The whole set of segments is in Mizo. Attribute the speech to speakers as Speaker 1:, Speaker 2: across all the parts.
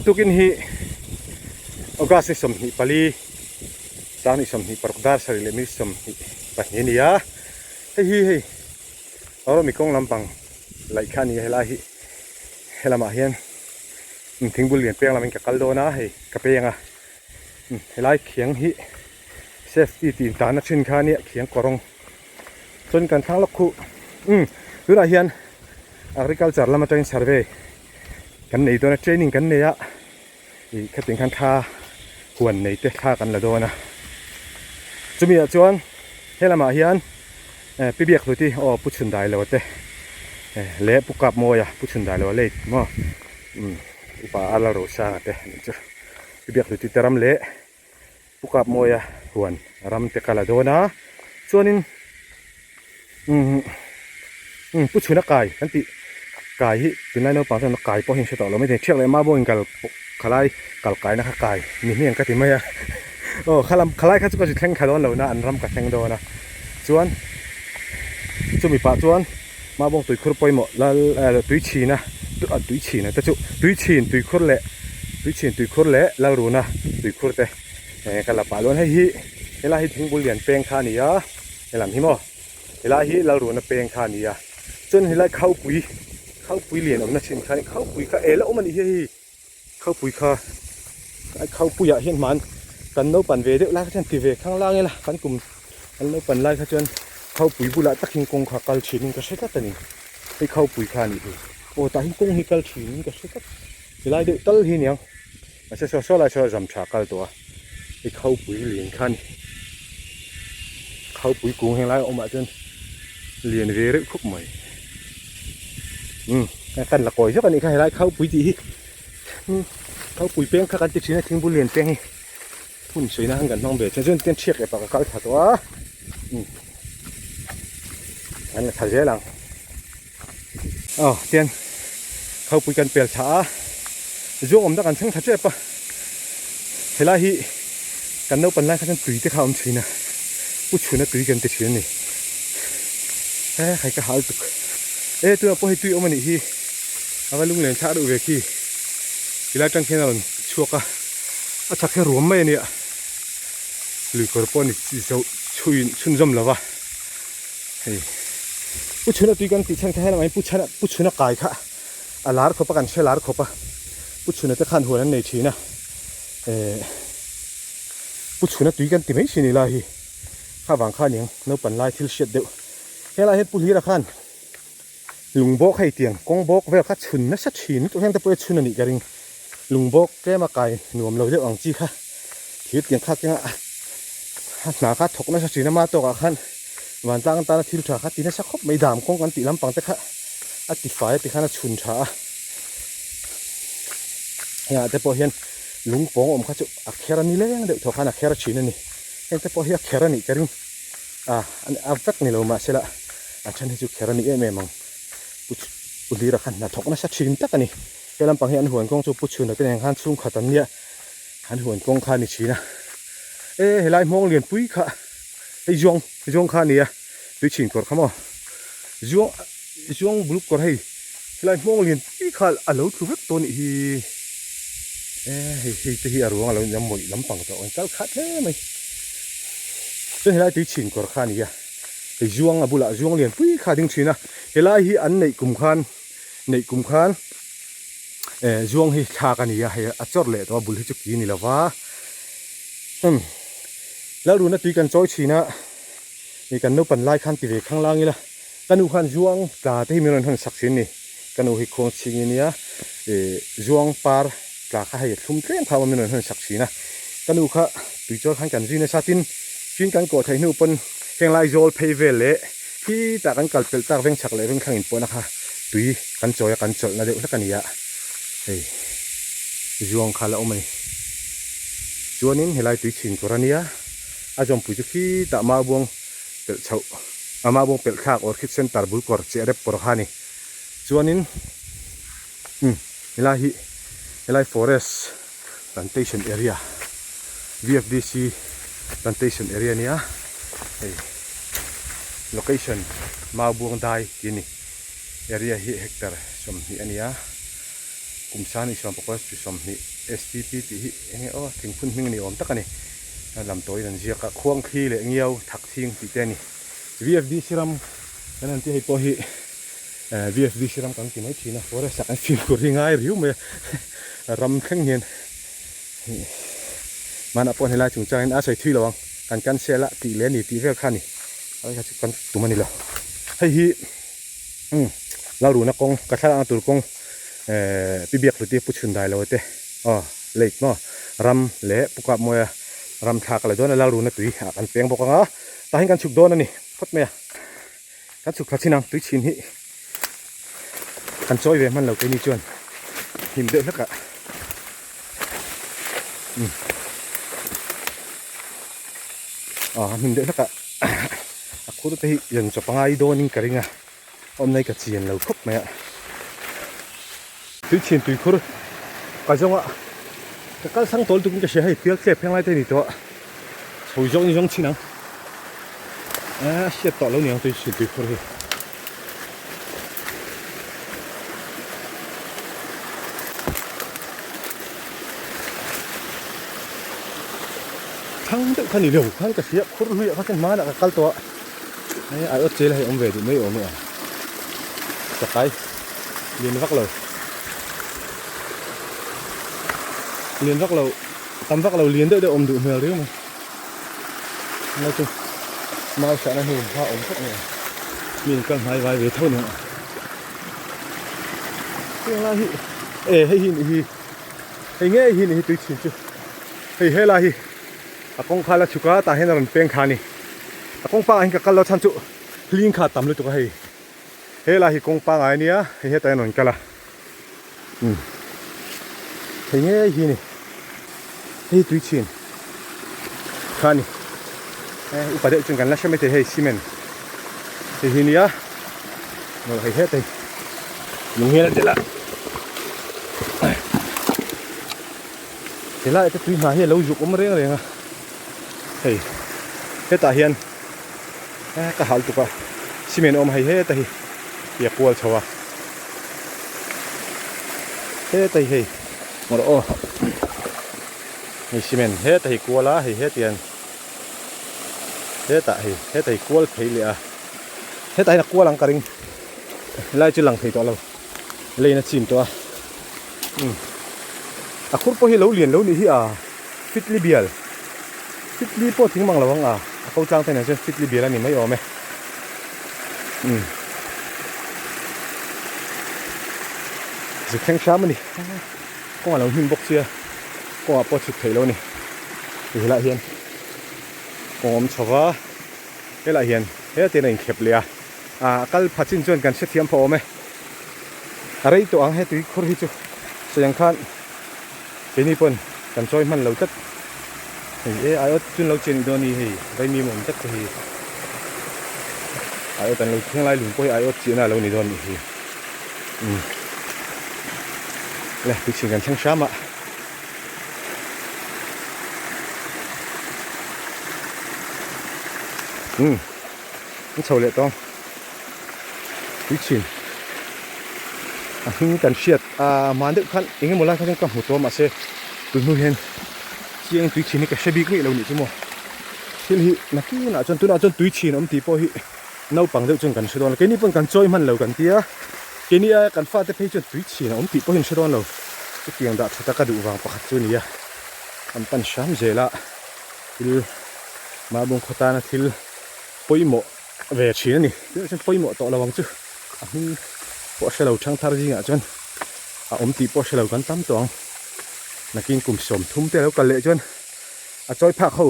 Speaker 1: Tukin hi August ni 24 sang ni 26 dar sarih leh minute 22 a ni a, hei hi hei Rawmi kawng lampang laih kha a ni a helai hi helamah hian thingbul lian peng lamin ka kal dawn a hei ka peng a helai khiang hi safety tih intanna thin kha a nia khiang kawrawng chuan kan thlang lawk khuh umm tunah hian agriculture lam atangin survey kan nei dawn a training kan nei a ih khatiang khan thla huan nei te thla kan la dawn a chumi ah chuan helamah hian eh pi biak hluti aw pu chhun dai lo te eh leh pu kap mawi a pu chhun dai lo a late maw umm upa a la rosang a te anih chu pi biak hluti te ram leh Pu Kapmawia huan ram te ka la dawn a, chuanin umm umm Pu Chhuna kai kan tih kai hi tunlai naupang chuan kai pawh hi an hre tawh lo maithei thiak leh mah bawngin kal khalai kal kaina kha kai ni hmiang ka ti mai a aw khalam khalai kha chu ka zu thleng thla dawn lo na an ram ka thleng dawn a chuan chumi pah chuan mah bawng tuikhur pawimawh lal tui chhina tui chhina te chu tui chhin tuikhur leh tui chhin tuikhur leh lalruna tuikhur te eh ka la pah dawn hei hi helai hi thingbul lian peng kha a ni a helam hi maw helai hi lalruna peng kha a ni a chuan helai khaupui khaupui lian awmna thin kha khaupui kha eh la awm a nih hi hei Khawpui kha ai khawpuiah hian hman kan naupan ve deuh lai kha chuan ti ve khang lang ila kan kum kan naupan lai kha chuan khawpui bulah takin kawng kha kal thinin ka hre tlat a ni hei khawpui kha a nih hi aw tah hian kawng hi kal thinin ka hre tlat tilai deuh tal hi aniang mahse saw saw lai saw zam tha kal tawh a hei khawpui lian kha a ni khawpui kung heng lai a awmah chuan lian ve reuh khawp mai umm kan la kawi zawk a nih kha helai khawpui tih hi. Khawpui peng kha kan ti thin a thingbul lian peng hi hun sawi nan kan hmang ve thin a chuan tian thiak leh pah ka kal thla tawh a kan la thla zel ang aw tian khawpui kan pel thla a zuang awmna kan thleng thla tep a helai hi kan naupan lai kha chuan tui te kha a awm thin a pu chhuna tui kan ti thin a ni he khai ka hal tuk e tunah pawh hei tui awm a nih hi. A va lunglen thlak deuh ve khi tilai atang khian a rawn chhuak a a chhak hi ruam mai a nia lui kawr pawh a ni zo chhui chhunzawm lo va hei pu chhuna tui kan tih chhan kha helamah hian pu chhana pu chhuna kai kha a lar khawp a kan hre lar khawp a pu chhuna te khan huan an nei thin a eh pu chhuna tui kan ti mai thin ila hi kha vang kha aniang naupang lai thil hriat deuh helai hian pu hlira khan. Lung bawk hei tiang kawng bawk vel kha chhun nasa thin lutuk hian te pawh hi chhun a nih ka ring. Lung bawk tlem a kai nuam lo deuh ang chi kha thir tiang kha kenga a hna kha thawk nasa thin a ma tawkah khan vantlang tana thil tha kha ti nasa khawp mai dam kawng kan tih lampang te kha a ti fai a ti khan a chhun tha a. Hengah te pawh hian lung pawng awm kha chu a kher a ni leng deuh thaw khan a kher thin a ni. Heng te pawh hi a kher a nih ka ring. A a vek ni lo mahsela a then hi chu kher a ni em em ang. Pu Pu Hlira khan hna thawk nasa thin tak a ni. He lampang hi an huan kawng chu Pu Chhuna te nen khan chhungkhat an nia an huan kawng kha a ni thin a. E helai hmawng lianpui kha hei zuang zuang kha a ni a tui chhin kawr kha maw zuang zuang bul kawr hei helai hmawng lianpui kha a lo tlu vek tawh a nih hi. E hei hei te hi a ruang a lo nia mawih lampang tawh a kal khat hle mai. Chuan helai tui chhin kawr kha a ni a. Hei zuang a bulah zuang lian pui kha a ding thin a helai hi an neih kum khan neih kum khan eh zuang hi thlak a ni a hei a chawr leh tawh a bul hi chu ki a ni lo va umm lalruna tui kan chawi thin a ih kan naupan lai khan ti ve khang lang ila ka nu khan zuang tla te hi min rawn hawn sak thin a ni ka nu hi khuang chhing i nia ih zuang par tla kha hei a thlum tlem kha min rawn hawn sak thin a ka nu kha tui chawi khan kan zui nasa tin tin kan kawh theih hnu pawn Heng lai zawl phei vel leh khitah kan kal pelh tak veng chhak leh veng thlang inpawhna kha tui kan chawi a kan chawlhna deuh hlek a ni a, hei zuang kha la awm a ni. Chuanin helai tui chhin kawr a nia, a zawmpui chu khitah maubuang pelh chhoh a maubuang pelh thlak orchid center bul kawr chiah rep kawr kha a ni. Chuanin umm helai hi helai forest plantation area VFDC plantation area ania hei location Maubuang dai tih a ni area hi hectare 20 a ni a kum sani 18 chi 20. SPP tih hi eng nge aw thingphun hming ni awm tak a ni. A lam tawiin an ziak a, khuangthli leh ngiau thak chhing tih te a ni. VFDC ram kan han tih hei pawh hi VFDC ram kan ti mai thin a, forest ah kan fimkhur hi ngai riau mai a, ram thleng hian hmanah pawh helai chungchangin a sawi thui lo ang, kan cancel a tih leh a ni tih vel kha a ni, a kha chu kan tum a ni lo. Hei hi umm Lalruna kawng ka thlalakna tur kawng ehh Pi Biakhluti Pu Chhundai lo te aw late maw ram leh Pu Kapmawia ram thlak a la dawn a Lalruna tui ah kan peng bawk ang a tah hian kan chhuk dawn a ni phawt mai a kan chhuk thla chin ang tui chhin hi kan chawi ve hman lo keini chuan hnim deuh hlek ah umm aw hnim deuh hlek ah a khur te hi rawn chawp a ngai dawnin ka ring a. Awm nei ka chian lo khawp mai a. Tui chhin tui khur ka zawng a, ka kal sang tawl tukin ka hria hei pial tlep pheng lai te ni tawh a, chho zawng ni zawng chin ang a hriat tawh lo niang tui chhin tui khur hi. Thlang deuh kha ni lo khan ka hria khur hluiah kha chuan hmanah ka kal tawh a. Hei ai awt chel hei awm ve duh mai awm e a chakai lian vak lo lian vak lo tam vak lo lian deuh deuh awm duh hmel riau mai helai chu mau sahna hnu hma awm khawp mai a mi in kal hnai vai ve tho aniang a heng lai hi e hei hi nih hi hei ngei hi nih hi tui chhin chu hei helai hi. A kawng kha la chhuk a, tah hian a rawn peng kha a ni. A kawng pangah hian ka kal lo chhan chu hling kha a tam lutuk a hei. Helai hi kawng pangai a nia, hei hetah hian a rawn kal a. Umm hei ngei hi a ni. Hei hi tui chhin kha a ni. Upa deuh chuan kan la hre maithei hei cement hei hi a nia. Hei hetah hi lung hian a delh a. Helai te tui hna hi a lo zuk awm reng reng a, hei hetah hian ka hal tuk a, cement awm hei heta hi hi a kual chho a, heta hi hei maw aw hei cement heta hi kual a hei hetiang hetah hei heta hi kual phei leh a, hetah hian a kual ang ka ring helai chu lang thei tawh lo. Lane a chim tawh a umm a khur pawh hi lo lian lo nih hi a fitli bial fitli pawh thing mang lo ang a a ko tlang te nen chuan fitli bial a ni mai awm e umm zuk thleng hram a ni kawng a lo hnim bawk sia kawngah pawh chhuk theih lo a ni helaiah hian kawng awm chho va helaiah hian hetiang a inkhep leh a. Ah kal pha chin chuan kan hrethiam phawh awm e. A rei tawh ang he tui khur hi chu sawi ang khan keini pawn kan chawi hman lo tlat. Hei e aiawt chun lo chian dawn hi hei vaimim awm tlat te hi aiawt an lo thleng lai lung pawh hi aiawt chiahna a lo ni dawn nih hi. Umm le tui chhin kan thleng hram a. Umm. An chho leh tawng tui chhin a hming kan hriat a hman deuh khan eng emaw lai kha chuan ka hmu tawh mahse tun hnu hian chiang tui chhin hi ka hre bik ngei lo nih chu maw thil hi nakinah chuan tunah chuan tui chhin awm tih pawh hi naupang deuh chuan kan hre dawn lo keini pawn kan chawi hman lo kan tia keini aia kan fate phei chuan tui chhin a awm tih pawh hi an hre dawn lo chutiang dah tha taka duh vang pakhat chu a ni a an pan hram zel a thil mahbung khaw tana thil. Pawimawh ve thin a ni. Tunah chuan pawimawh tawh lo ang chu. A hming pawh hre lo thangthar zingah chuan a awm tih pawh hre lo kan tam tawh ang. Nakin kum 30 te a lo kal leh chuan a chawi phak ho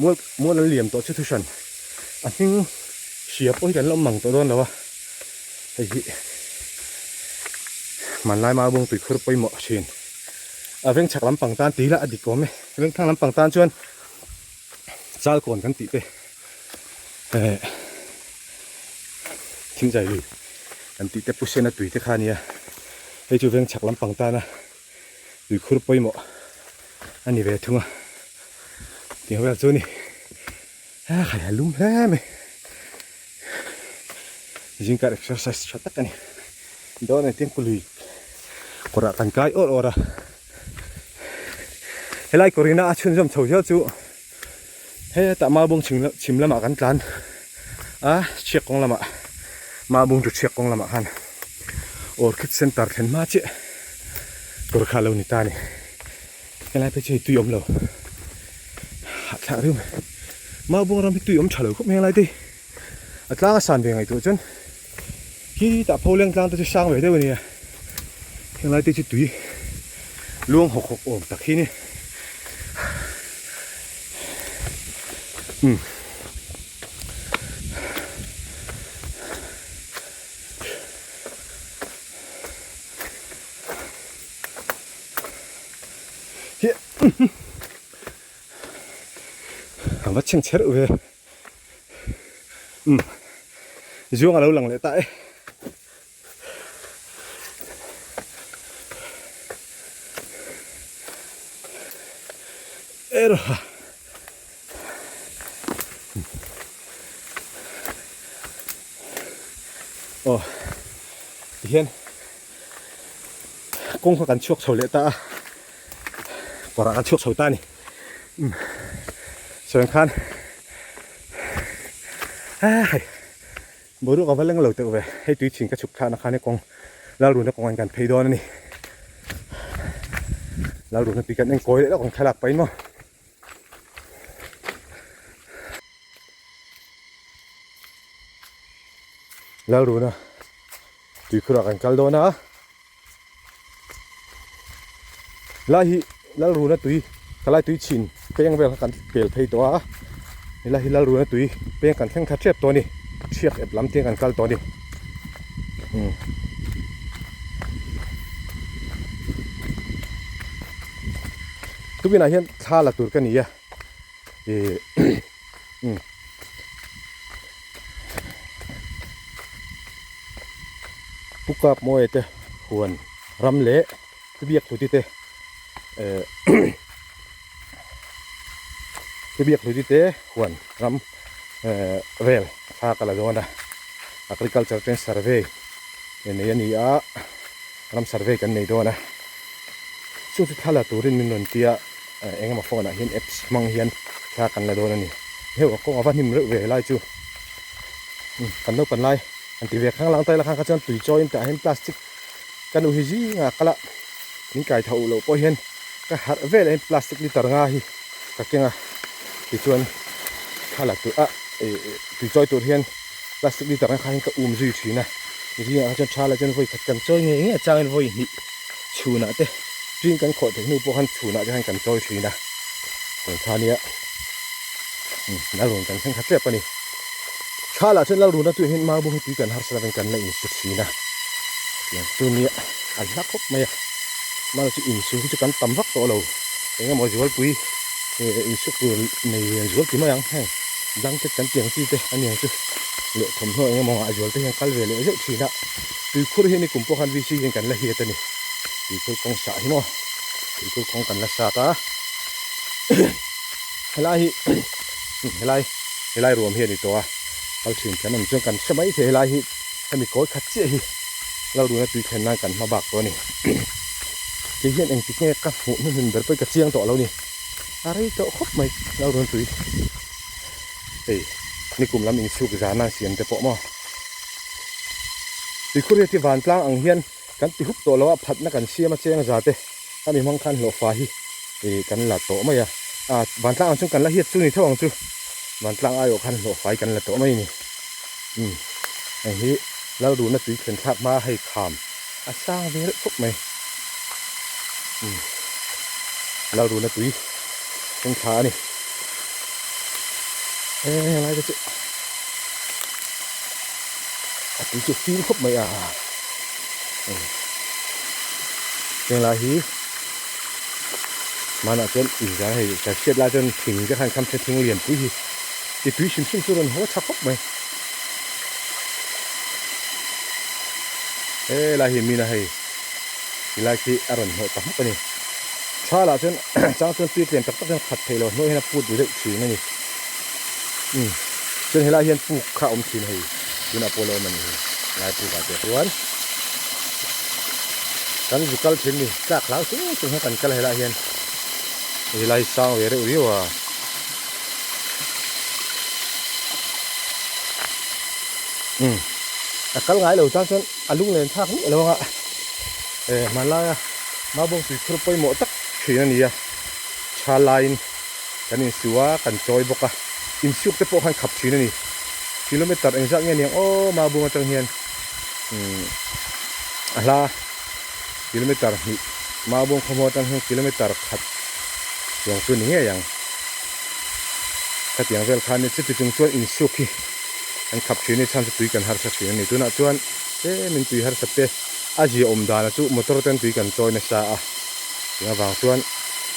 Speaker 1: mual mual an liam tawh chu thuhran a hming hria pawh hi kan la awm mang tawh dawn lo a. Hei hi hmanlai Maubawng tuikhur pawimawh thin. A vengchhak lampang tan tih lah a dik awm e. Vengthlang lampang tan chuan. Chalkawn kan tih te eh thingzai lui kan tih te pusena tui te kha a nia hei chu veng chhak lampang tana tuikhur pawimawh a ni ve thung a tiang vel chu a ni a khai a lum hle mai zingkar exercise tha tak a ni dawn engtin kului kawrah kan kai awr awr a. Helai kawrina a chhunzawm chho hial chu hetah Maubung chhim lamah kan tlan a, chhiak kawng lamah Maubung chu chhiak kawng lamah khan Orchid Centre thlen hma chiah kawr kha a lo ni ta a ni. Helai phei chu hei tui awm lo hahthlak riau mai. Maubung ram hi tui awm tha lo khawp mai helai te hi a tlang a san ve ngaihtuah chuan Khi tah pho leng tlang te chu sang ve deuh a nia, henglai te chu tui luang hawk hawk awm tak hi a ni. Umm. Hi a va chhengchherh ve. Umm zuang a lo lang leh ta e. Erha. Aw tihian kawng kha kan chhuak chho leh ta a kawrah kan chhuak chho ta a ni. Umm sawi ang khan hei boruak a va leng lo teuh ve hei tui chhin ka chhuk thlakna khan he kawng Lalruna kawng an kan phei dawn a ni Lalruna tui kan enkawi leh lawk ang thlalak pahin maw. Lalruna tuikhurah kan kal dawn a. Lai hi Lalruna tui ka lai tui chhin peng vel kha kan pel phei tawh a helai hi Lalruna tui peng kan thleng thla tep tawh a ni thiak ep lam te kan kal tawh a ni umm tukin ah hian thla la tur ka ni a ih umm. Pu Kap Mawia te huan ram leh Pu Biak Hluti te eh Pu Biak Hluti te huan ram eh vel thla ka la dawn a agriculture ten survey nei a ni a ram survey kan nei dawn a chu chu thla la turin min rawn tia eng emaw phone ah hian apps hmang hian thla kan la dawn a ni heuh a kawng a va hnim reuh ve helai chu kan naupan lai. An ti ve khang lang taila khang kha chuan tui chawiin tah hian plastic ka nu hi zingah kal a min kai tho loh pawh hian ka harh vel ah hian plastic liter nga hi ka keng a tichuan thla la tur ah ih tui chawi tur hian plastic liter nga kha hian ka um zui thin a zingah kha chuan tha la chuan vawi khat kan chawi ngei ngei a changin vawi hnih chhunah te ṭin kan khawh theih hnu pawh khan chhunah te khan kan chawi thin a tun kha nia Lalrun kan thleng kha tep a ni. Tha lah chuan Lalruna tuiah hian Marbung hi tui kan harsa lovin kan la insu thin a. Tiang chu nia a hla khawp mai a. Mahse chu insu hi chu kan tam vak tawh lo. Eng emaw zualpui insu tur nei lian zual ti mai ang heng blanket kan tiang chi te a niang chu leh thawmhnaw eng emaw ngah zual te hian kal ve leh zeuh thin a. Tuikhur hi ni kum pawh khan VC hian kan la hiat a ni. Tuikhur kawng sah hi maw tuikhur kawng kan la sat a. Helai hi helai helai ruam hi a ni tawh a kal thin kan awm chuan kan hre mai thei helai hi hemi kawi khat chiah hi Lalruna tui thlen nan kan hma bak tawh a ni kei hian engtik nge ka hmuh hnuhnun ber pawh hi ka chiang tawh lo a ni a rei tawh khawp mai Lalruna tui hei nikum lam insuk zan a siam te pawh maw tuikhur hi a ti vantlang ang hian kan ti hup tawh lo a phatna kan siam a cheng za te a mi hmang khan hlawhfa hi ih kan la tawh mai a ah vantlang ang chuan kan la hiat chu ni tho ang chu vantlang aiawh khan hlawhfa hi kan la tawh mai a ni umm hei hi Lalruna tui thlen thlak hma hei kham a sang ve reuh khawp mai umm Lalruna tui thleng thla a ni e helai te chu a tui chu fim khawp mai a. Henglai hi hmanah chuan inzar hei kan hriat lai chuan thing te khan kham thing lian pui hi ti tui hrim hrim chu rawn haw tha khawp mai helai hi mina hei tilai khi a rawn hnawh ta hmuk a ni tha lah chuan chang chuan tui tlem tak tak hian khat theih loh hnuai hian a put duh deuh thin a ni umm chuan helai hian puk kha a awm thin hei. Tunah pawh la awm a nih hi lai puk ah te chuan kan zu kal thin ni tlak hlau chung chung hian kan kal helai hian. Hei lai sang ve reuh riau a. Umm a kal ngai lo tan chuan a lunglen thlak miah lo anga eh hmanlaia Mabawng tuikhur pawimawh tak thin a ni a, tha laiin kan insu a, kan chawi bawk a, insuk te pawh khan khap thin a ni. Kilometer engzat nge niang aw Mabawng atang hian umm a hla kilometer hnih Mabawng khawhmuh atang hian kilometer khat chuang chu ni ngei ang. Khatiang vel khan chuti chung chuan insuk hi an khap thin a ni, chhan chu tui kan harsa thin a ni. Tunah chuan tlemin tui harsa te a zia awm dana chu motor ten tui kan chawi nasa a, chung avang chuan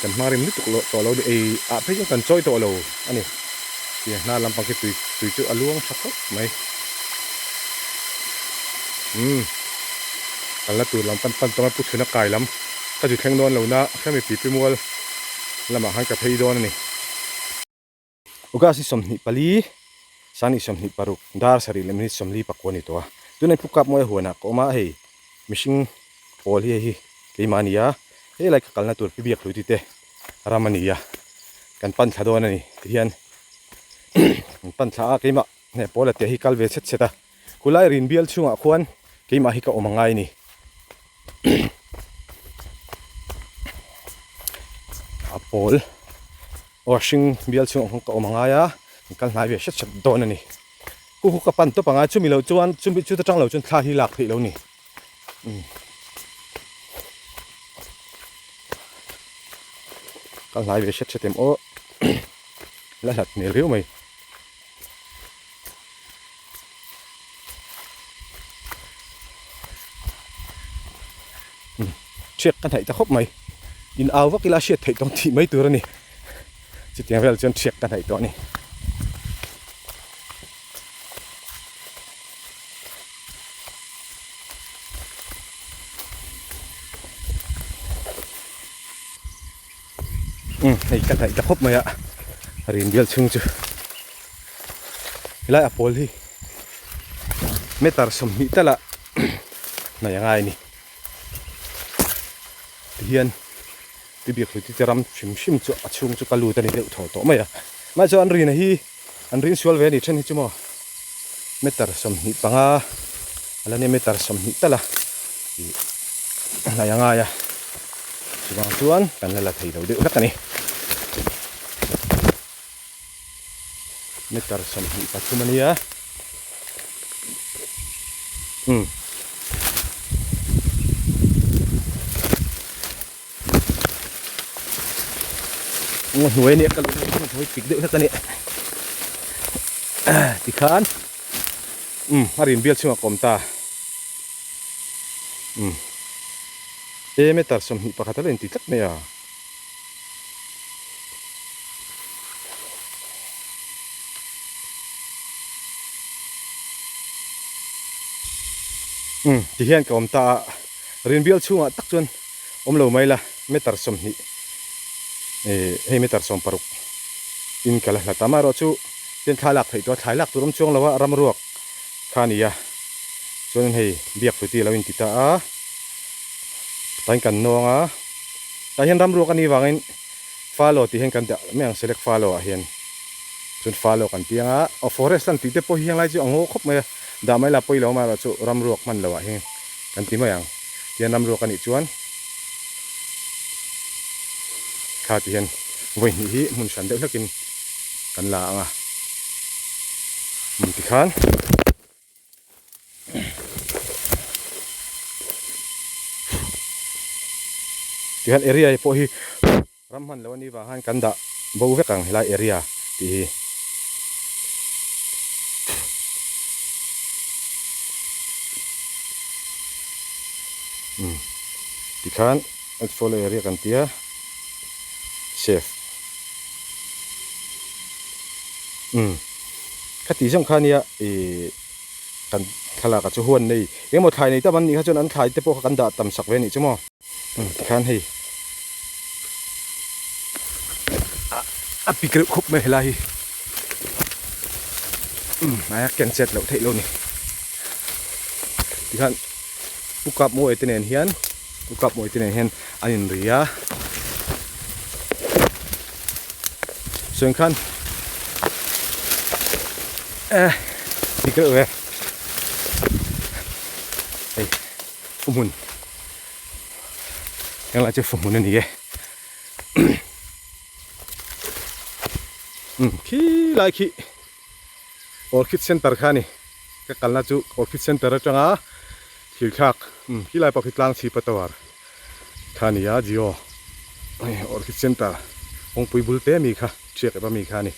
Speaker 1: kan hmang rim lutuk loh tawh lo a ni, ei ah phei chuan kan chawi tawh lo a ni. Tiang hnar lampang khi tui tui chu a luang tha khawp mai. Umm kalna tur lam kan pan tawng a pu chhuna kai lam ka zu thleng dawn lo na hemi pipi mual lamah khan ka phei dawn a ni. August hi 24, Sani 26, dar sarih leh minute 44 a ni tawh a. Tunah Pu Kapmawia huanah ka awm a, hei mihring pawl hi hei hi keimah a ni a, helai ka kalna tur Pi Biakhlui te ram a ni a, kan pan thla dawn a ni tihian kan pan thla a keimah hne pawl a tia hi kal ve chhet chhet a, khulai rin bial chhungah khuan keimah hi ka awm angai a ni. A pawl. Aw hring bial chhungah khawn ka awm angai a, kan kal hnai ve hret hret dawn a ni. Khu khu ka pan tawp angai chumi loh chuan chumi chuta tang lo chuan thla hi lak theih lo ni. Umm kal hnai ve hret hret em aw la hlat hmel riau mai. Hriat ka hnaih ta khawp mai. In au vak ila hriat theih tawng tih mai tur a ni. Chutiang vel chuan hriat ka hnaih tawh a ni. Umm hei ka hnaih ta khawp mai a rin bial chhung chu helai a pawl hi meter 20 tala hnaih a ngai a ni tihian Biak hluti te ram hrim hrim chu a chhung chu ka lut a ni deuh thaw tawh mai a mahse chuan an rina hi an rin sual ve a ni then hi chu maw meter 25 a la nia meter 20 tala ih hnai a ngai a chuvang chuan kan la la thei lo deuh hlek a ni meter 23 a nia umm. Ngaw hnuai a nia ka luh na ngaw hnuai pik deuh hlek a ni tikhan umm a rin bial chhungah ka awm ta umm e meter 21 a lo inti tlat mai a. Umm tihian ka awm ta a rin bial chhungah tak chuan awm lo mai la meter 20 eh hei meter 60 in ka la hlat a amaherawhchu tian thla lak theih tawh a thlai lak tur awm chuang lo a ram ruak kha a ni a chuanin hei biak hluti a lo inti ta a tain kan nawng a tah hian ram ruak a nih vangin follow tih hian kan dah mai ang select follow ah hian chuan follow kan ti ang a aw forest lan tih te pawh hi henglai chu a ngaw khawp mai a dah mai la pawi lo amaherawhchu ram ruak hman lo ah hian kan ti mai ang. Tian ram ruak a nih chuan thla ti hian vawi hnih hi hmun hran deuh hlakin kan la ang a tikhan tikhan area hi pawh hi ram hman lo a nih vang khan kan dah bo vek ang helai area tih hi. Umm tikhan add follow area kan tia save umm khati zawng kha nia ihh kan thlalak ah chu huan nei engemaw thlai nei tam an nih kha chuan an thlai te pawh kha kan dah tam sak ve a nih chu maw. Tikhan hei a pik reuh khawp mai helai hi hnaia ken chet loh theih lo ni tikhan pu kap mawi te nen hian pu kap mawi te nen hian an inri a. Chuan khan eh dik reuh e hei fuhmun heng lai chu fuhmun a ni e umm khi lai khi Orchid Center kha a ni ka kalna chu Orchid Center atanga thil thlak umm khi lai pawh khi tlang chhipa tower kha a ni a Jio Orchid Center kawngpui bul te ami kha thiak ep ami kha a ni.